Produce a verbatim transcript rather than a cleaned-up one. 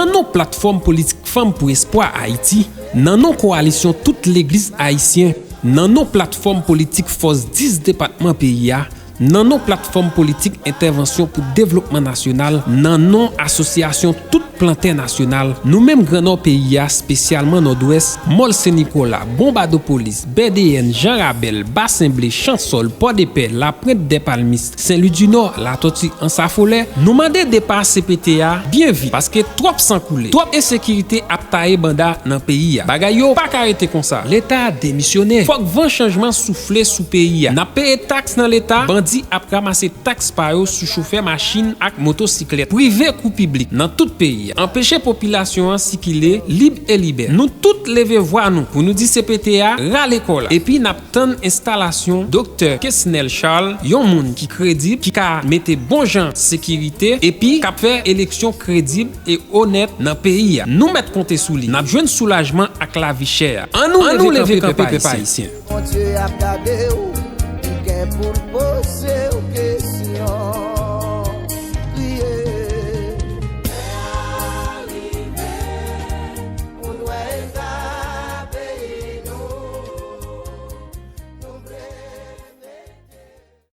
Nan non platfòm politik Fanm pou Espwa Ayiti, nan non kowalisyon tout legliz ayisyen, nan non platfòm politik fòs dis depatman peyi a, nan non platfòm politik entèvansyon pou devlopman nasyonal, nan non asosyasyon tout plantè nasyonal, nou menm Gran Nò peyi a, espesyalman Nòdwès, Mòl Sen Nikola, Bonbadopolis, Bèdeyèn, Jan Rabèl, Basen Ble, Chansòl, Pòdepè, Laprent, Dèpalmis, Sen Lwi di Nò, Latòti, Ansafolè, nou mande depa C P T a byen vit, paske twòp san koule, twòp ensekirite ap taye banda nan peyi a. Bagay yo pa ka rete konsa. Leta a demisyone. Fòk van chanjman soufle sou peyi a. N ap peye taks nan Leta, bandi ap ranmase taks pa yo sou chofè machin ak motosiklèt prive kou piblik nan tout peyi a. Anpeche popilasyon an sikile lib e libè. Nou tout leve vwa nou pou nou di C P T a rale kò la. Epi n ap tann enstalasyon Doktè Kesnel Charles, yon moun ki kredib, ki ka mete bon jan sekirite, epi k ap fè eleksyon kredib e onèt nan peyi a. Nou mèt konte sou li. N ap jwenn soulajman ak lavi chè a. Annou leve kanpe, pèp ayisyen. Bondye ap gade w, li gen pou l poze w